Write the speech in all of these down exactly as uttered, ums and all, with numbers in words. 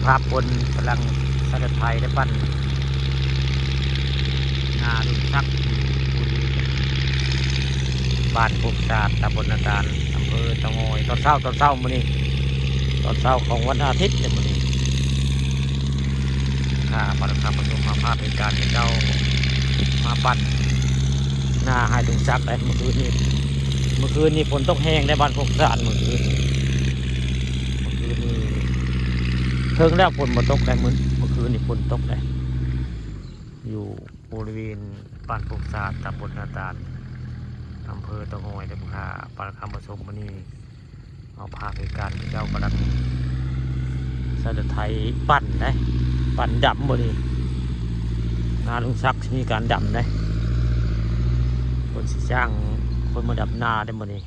ภาพคนกำลังใส่รถไถได้ปั่นนาลุงศักดิ์อยู่บริเวณบ้านโคกสะอาด ตำบลนาตาล อำเภอเต่างอย ตอนเช้า ตอนเช้ามื้อนี้ ตอนเช้าของวันอาทิตย์เนี่ยมื้อนี้ ข้าพเจ้าประสบมาภาพเหตุการณ์ที่เจ้ามาปั่นนาให้ลุงศักดิ์ได้เมื่อคืนนี้ เมื่อคืนนี้ฝนตกแฮงในบ้านโคกสะอาดเมื่อคืนนี้ เมื่อคืนนี้เพิ่งแล้วฝนบ่ตกได้มื้อ เมื่อคืนนี้ฝนตกได้ อยู่บริเวณบ้านโคกสะอาด ตำบลนาตาล อำเภอเต่างอย เด้อค่ะ ปานคำผสมมื้อนี้ เอาภาพเหตุการณ์ที่เจ้ากำลังใส่รถไถปั่นได้ ปั่นดำมื้อนี้ นาลุงศักดิ์สิมีการดำได้ เพิ่นสิจ้างคนมาดำนาได้มื้อนี้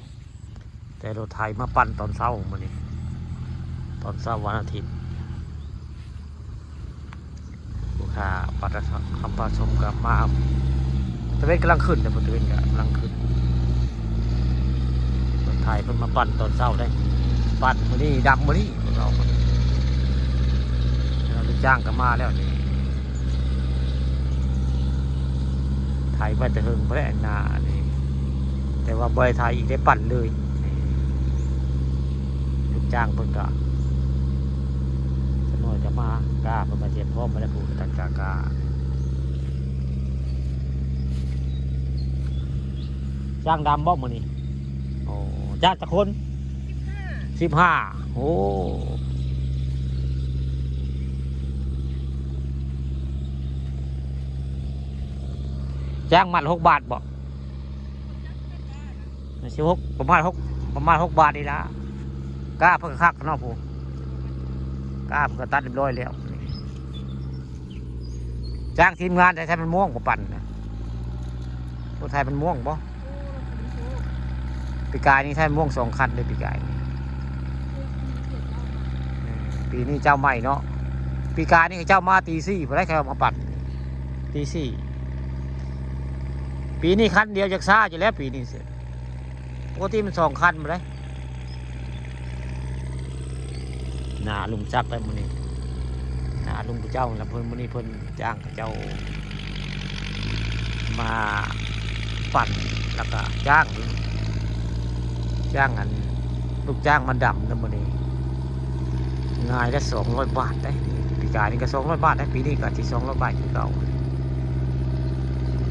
แต่รถไถมาปั่นตอนเช้ามื้อนี้ ตอนเช้าวันอาทิตย์ ลูกค้าปลาทะ คำปลาส้มก็มา ตะเวนกำลังขึ้นนะ ตะเวนก็กำลังขึ้น รถไถเพิ่นมาปั่นตอนเช้าได้ ปั่นมื้อนี้ดำมื้อนี้ พวกเรา แล้วลูกจ้างก็มาแล้วนี่ ไถไปแต่เฮิงไปแล้วนานี่ แต่ว่าบ่ได้ไถอีก ได้ปั่นเลยนี่ ลูกจ้างเพิ่นก็สักหน่อยก็มา กล้าเพิ่นก็เตรียมพร้อมไว้แล้ว ผู้ตัดกล้า กล้า จ้างดำบ่มื้อนี้ โอ้ จ้างจักคน สิบห้า สิบห้า โอ้ จ้างมัดละหกบาทบ่ สิบหก ประมาณหก ประมาณหกบาทนี่ล่ะ กล้าเพิ่นก็คักเนาะผู้ กล้าเพิ่นก็ตัดเรียบร้อยแล้ว จ้างทีมงานไทย ไทยมันม่วงบ่ปั่นนะ รถไถมันม่วงบ่ ปีกายนี่ไทยมันม่วงสองคันเลยปีกายนี่ อืม ปีนี้เจ้าใหม่เนาะ ปีกายนี่เจ้ามาตีสี่ บ่ได้ใครเอามาปั่น ตีสี่ ปีนี้คันเดียวจักซ่าอยู่แล้วปีนี้เสีย ปกติมันสองคันบ่ได้ นาลุงศักดิ์ได้มื้อนี้ นาลุงผู้เจ้าละ เพิ่นมื้อนี้เพิ่นจ้างเขาเจ้ามาปั่น แล้วก็จ้าง จ้างอันลูกจ้างมาดำนะมื้อนี้ งายละสองร้อยบาทเด้ ปีกายนี่ก็สองร้อยบาทเด้ ปีนี้ก็สิสองร้อยบาทคือเก่า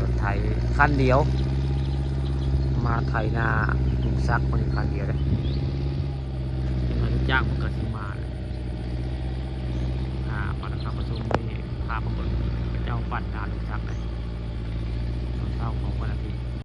รถไถคันเดียว มาไถนาลุงศักดิ์มื้อนี้คันเดียวเด้ ลูกจ้างมันก็สิมาแล้ว อ่า มาแล้วครับ ประชุมนี่ พามาเบิ่งเจ้าปั่นนาลุงศักดิ์เลย ตอนเช้าของวันอาทิตย์